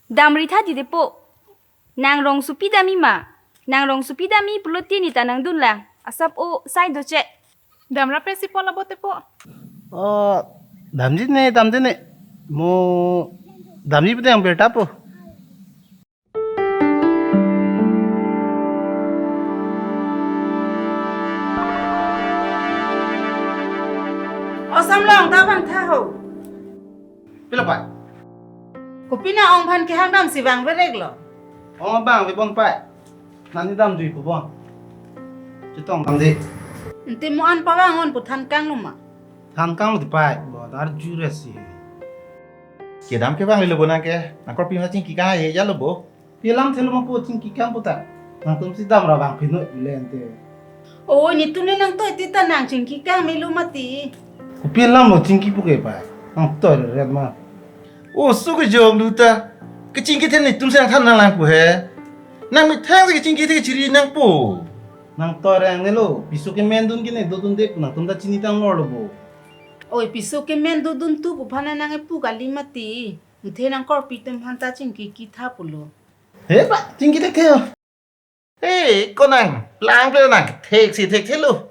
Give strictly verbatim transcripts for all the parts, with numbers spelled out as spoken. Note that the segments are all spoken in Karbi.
Damri tha tite po. Nang rongsopi damji ma? Nang rongsopi damji pulote neta nangdunlang. Asap o sai doche. Damra pe si po lapu te po. Oh, damji ne, damji ne. Mo damji pute ang berta po. O Samlong, ta vangtha ho. Pilo pai? Kopi na ong aphan kehang damsi vangverek lo? Ong abang ve bon pai. Nani damjui pu bon. Chetong damde. Ante mo an pavang-un pu than kanglo ma? Than kanglo te pai. Bo dar jure si. Kedam ke vanglelo bo nang ke. Nang korpi ma chingki kang he jalo bo. Pi alam thelo ma po chingki kang puta. Nangtum si damra vang phinu le ante. Oi, netum le nangtoi tita nang chingki kang melo mati. Pi alam lo chingki pu ke pai. Nangtoi ret ma. O su kejong lu ta. Kechingki the netum si nangthan nanglang pu he. Nang methang si kechingki the kechiri nangpo. Nangtoi reng ne lo. Piso kemen dun ke ne dodunde pu nangtum ta chini tang lor lo bo. Oi, piso kemen dodun tu pu aphan nang epu kali mati. Ante nang korpi atum aphan ta chingki kitha pulo. He ba, chingki thekthe ho. He, ko nang, lang ple nang, theksi thekthelo.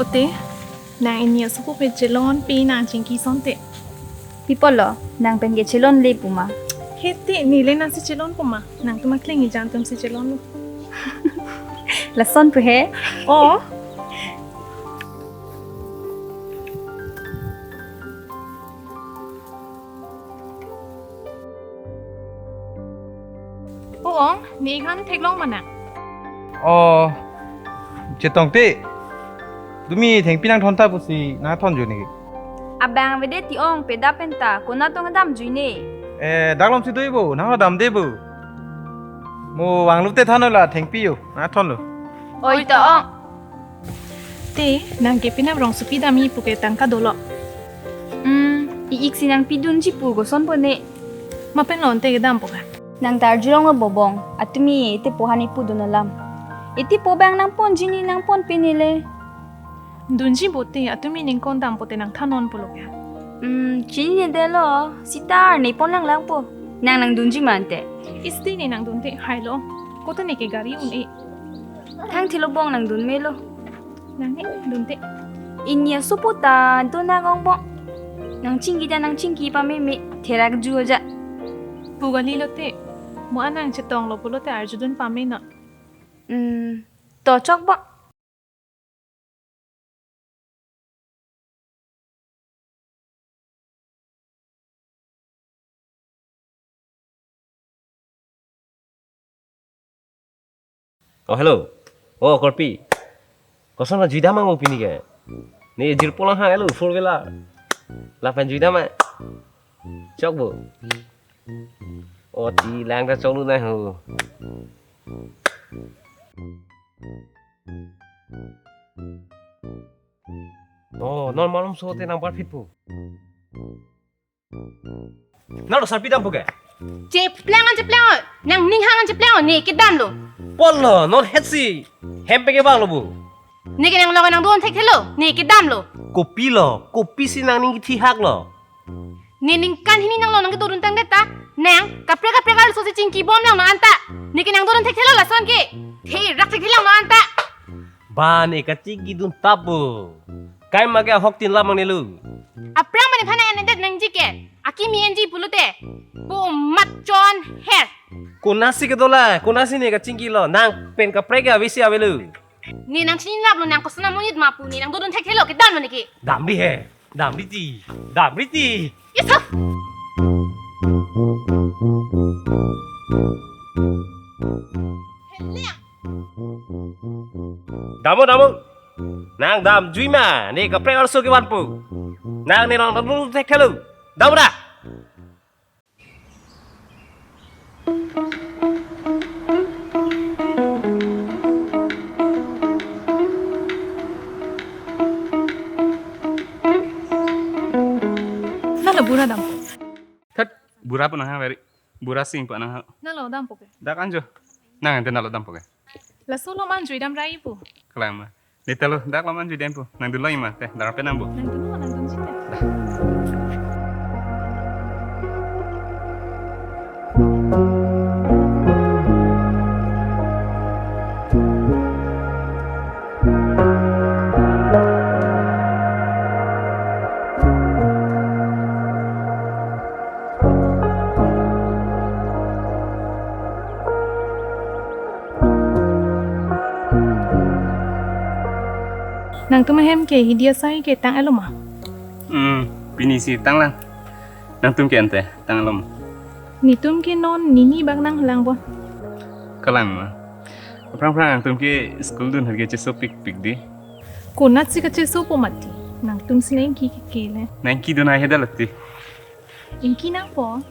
Ote, nang ini asopo pe chelon pe nang chingki asonte. Pi apotlo, nang pen ke chelonle pu ma? He te, neli nang si chelon pu ma, nangtum akleng ijan atum si chelon lo. Lason pu he? Oh. O ong, ne ikhan theklong ma nang? Oh, chetong te. Tumi thengpi nangthon ta pusi nangthon jo ne. Abang avedet ti ong, pe dap pen ta, konat tong damjui ne. Eh, dak lom si do-i bo, nang damde bo. Mo vanglo te thanlo la thengpi jo, nangthon lo. Oi to ong. Te, nang ke penap rongsopi damji pu ke tangka dolo? Hmm, i-ik si nangpidunji pu koson po ne? Ma pen lo ante kedam po ka? Nang ta arjulong lo bo bong, atumi ete po hani pudun alam. Ete po abang nangponji ne nangponpe ne le. Dunji bo te, atumi ning kon dam pote nangthan non pulo ke. Hmm, chinine detlo, seta ne pon langlang po. Nang nangdunji ma ante? Isi ne nangdunde, hailo. Kote ne ke gari un-e. Thangthelo bong nangdun melo. Nang ne dunde. Ini asopo ta do nang ong bong. Nang chingki ta nang chingki pameme, therak ju aja. Pu kali lote. Mo an nang chetong lo pulote arjudun pame non. Hmm, to chok bong. Oh, hello. Oh, korpi. Koson ma jui dam ang pini ke? Ne jirpo lang ha, hello, four wheeler. Lapen jui dam ma. Chok bo. Oh, ti lang ta chok lu na ho. Oh, non malom so te nang parphit po. Nang lo sarpi dam po ke? Cheplang an cheplang o. Nang ning hang an cheplang o. Ne kedam lo. Pon lo, non hetsi. Hem pen ke vanglo bo. Ne ke nang lo nangdun thekthelo. Ne kedam lo. Kopilo, kopisi nang ning kethihak lo. Ne ningkan hini nang lo nang kedodun tangdet ta. Nang kaprek kaprek arloso si chingki bom lang non anta. Ne ke nang dodun thekthelo lason ke. Therak thekthelang non anta. Ba ne kachingki dun tap bo. Kaima ke ahok tin lam ang ne lo. Aphrang mane phana enedet nangji ke. Akimi enji pulote. Bo mat chon her. Konasi kedo la, konasi ne kachingki lo, nang pen kaprek ke avesi avelo. Ne nang chinilap lo nang koson amonit ma pu ne nang dodun thekthelo kedam lo ne ke. Damri he, damri ti, damri ti. Isa. Damo, damo. Nang damjui ma, ne kaprek arloso kevan po. Nang ne nang dodun thekthelo. Damo da. Bura pu nanghang very. Bura Sing pu nanghang. Nalo dampo ke? Dak anjo. Nang ante nalo dampo ke? Laso lo manjui dam rai pu. Kalang ma. Neta lo dak lo manjui dam pu. Nangdunlo ima te. Darpe nangpo. Nangdunlo, nangdunji te. Nangtum ahem ke hidi asai ke tang-etlo ma? Hmm, pini si tanglang. Nangtum ke ante tang-etlo ma? Netum ke non nini bak nanglang bon. Kalang ma. Aphrang aphrang nangtum ke school dun har ke cheso pikpik di. Konatsi kachesopo mati. Nangtum si nangki ke kele. Nangki dun hai hedal ati. Ingki nangpo.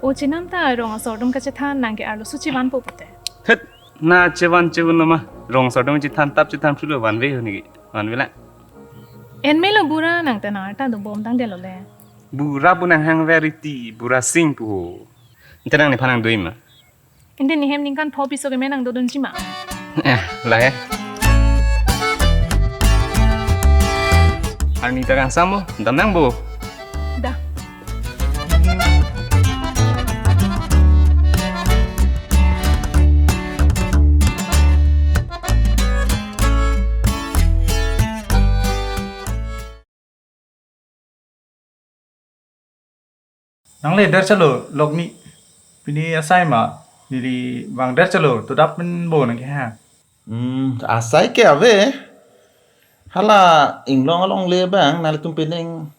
O chenam ta rong asor atum kachethan nang ke arloso chevanpo pute. Thet, na chevan chevun nama. Rong asor atum chethan tap chethan chulo vanve huni ke. Vanve la. En melo bura nang ta nang arta do bom tangdetlo le. Bura pu nanghang very ti, Bura Sing pu ho. Ante nang nephan nangdoi ma? Ante nehem ningkan pho piso keme nangdodunji ma? Eh, lahai. Arni ta kangsam bo, dam nangpo. Da. Nangli der chalo, Lokni. Pini asai ma, neli vang der chalo, todap pen bo nang ke ha. Hmm, asai ke ave. Hala inglong along le bang, nangtum pening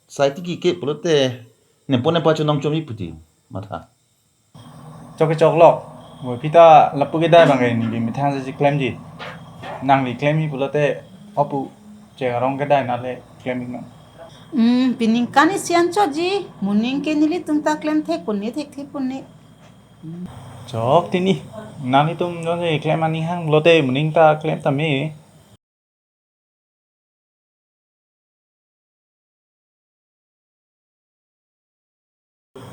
sai tiki ke pulote, nempo nempo chonong chomi puti, matha. Chok ke chok Lok. Mo pita lapu kedai bang ke neli methang si klemji. Nangli klemji pulote opu che arong kedai nale klem iknon. Hmm, peningkan isi anchotji. Moning ke nelitum ta klem thek pon ne, thek thek pon ne. Chok tini. Nanglitum jongsi klem aning hang pulote moning ta klem tame.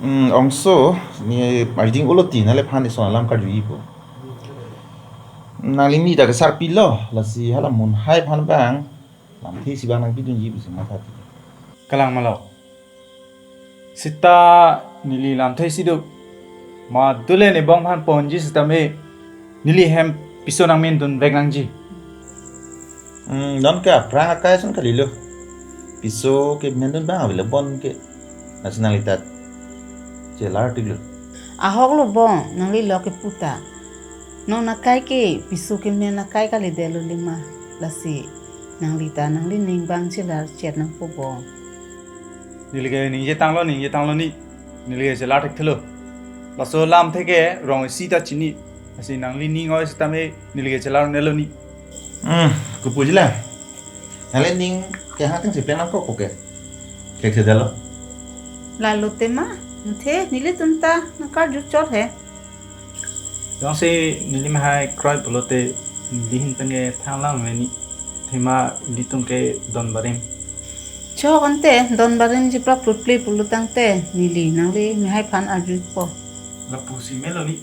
Hmm, ongso, ne arjing uloti nale phan ison alam karjuipo. Nangli ni ta kesar pilo, lasi hala mun hai phan bang, lamthe si bang nangpidunji pusi matha ti. Kalang ma Lok. Sita neli lamthe si do. Ma dule ne bong phan ponji sitame. Neli hem piso nangmendun vek nangji. Hmm, non ke aphrang akai ason kalilo. Piso ke mendun bang avelo bon ke. Nasi nangli ta chelar tiklo. Ahok lo bon, nangli Lok kepu ta. Non akai ke, piso kemen akai kalidetlo lima. Lasi, nangli ta, nangli ning bang chelar chet nangpo bon. Neli ke ningje tanglo, ningje tanglo ni. Neli ke chelar thekthelo. Laso lamthe ke rong isi ta chini. Lasi nangli ning oi sitame neli ke chelar nelo ni. Hmm, kopuji la. Nangli ning kehang ateng si pen nangkok koke. Kek sedalo. Lalo tema, muthe nelitum ta nangkarju chot he. Jongsi neli mehai kroi pulote neli hin pen ke thanglang le ni. Thema nelitum ke don barim. Chok ante don barimji prap prut ple pulo tangte neli nangli mehai phan arjupo. Lapu si melo ni.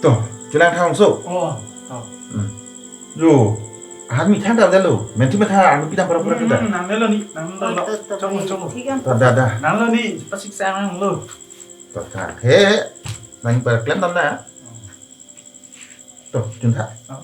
To, chulang thang so. Oh, to. Hmm. Yo, han mi than dam dalo. Mentu me than anu pidam pura pura kita. Hmm, nang melo ni, nang Oh, melo. To, to, Chong, to, chong. Thik an. To, da, da. Nang lo ni, pasik sang nang lo. To, tha. He, nang para klem tam na. To, chun tha. Oh.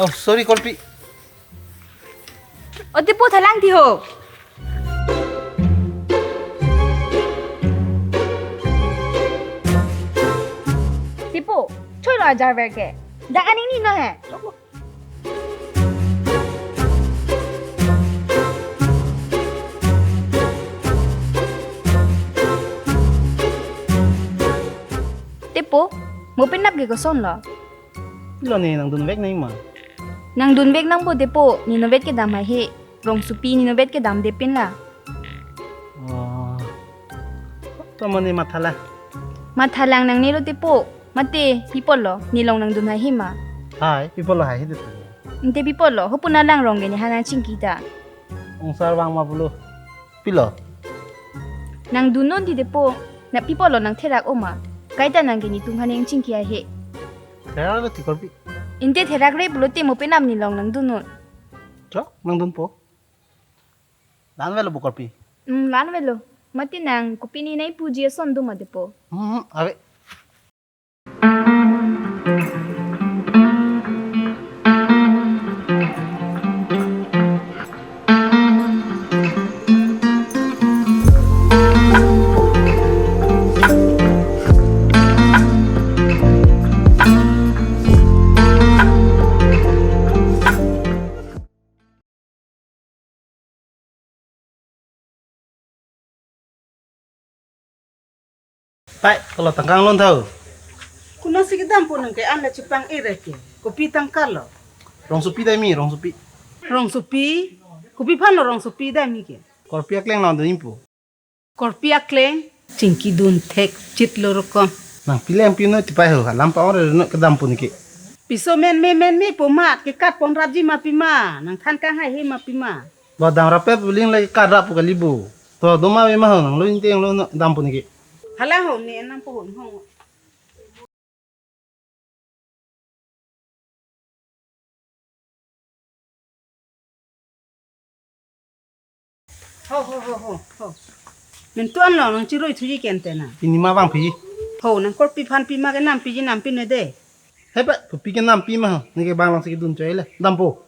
Oh, sorry, Korpi. O Tepo, thalang ti ho. Tepo, choi lo ajar ver ke. Dak aning ni no he. Tepo, mo penap ke koson lo? Lo ne nangdun vek nai ma? Nangdun vek nangpo Tepo, ne novet kedam haihe. Rongsopi ne novet kedamde pin la. Oh. To mo ne matha la. Mathalang nangne lo Tepo. Mate, pi apot lo, ne long nangdun haihe ma? Hai, pi apot lo haihe Tepo. Ante pi apot lo, ho puna lang rong ke ne ha nangchingki ta. Ongsar vang ma pulo. Pilo? Nangdun non ti Tepo, na pi apot lo nangtherak o ma? Kaita nang ke netum ha nangchingki haihe. Therak lo ti Korpi. Ante therak re pulote mo penap ne long nangdun non. Cho, nangdunpo. La-an avelo bo Korpi. Hmm, la-an avelo. Mati nang kopi ne nangpuji ason do ma Tepo. Hmm, ave. Pai, kolo tangka nang lon tha ho. Konatsi kedampo nang ke an la chepang-e re ke. Kopi tangka lo? Rongsopi dai mi, rongsopi. Rongsopi? Kopi aphan lo rongsopi dai mi ke? Korpi akleng lo dun impo. Korpi akleng? Chingki dun thek chit lo rokom. Nangpi le nangpi noi tipai ho, alam pa-ong re noi kedampo neke. Piso menme menme po mat, kekat ponrapji ma pima, nangthan kanghaihe ma pima. Bo dam rapet buling lake kat rap pu kali bo. To do ma ave ma ho, nang lo inte lo noi dampo neke. Hala ho ne nangpo ho ho. Ho, ho, ho, ho, ho. Min tuan lo nang chiroi thuji ke ante na. Pini ma vangpi. Ho, nang Korpi aphan pima ke nampiji nampi noi de. Hepa, kopi ke nampi ma ho. Neke bang lang si kedun choi le. Dampo.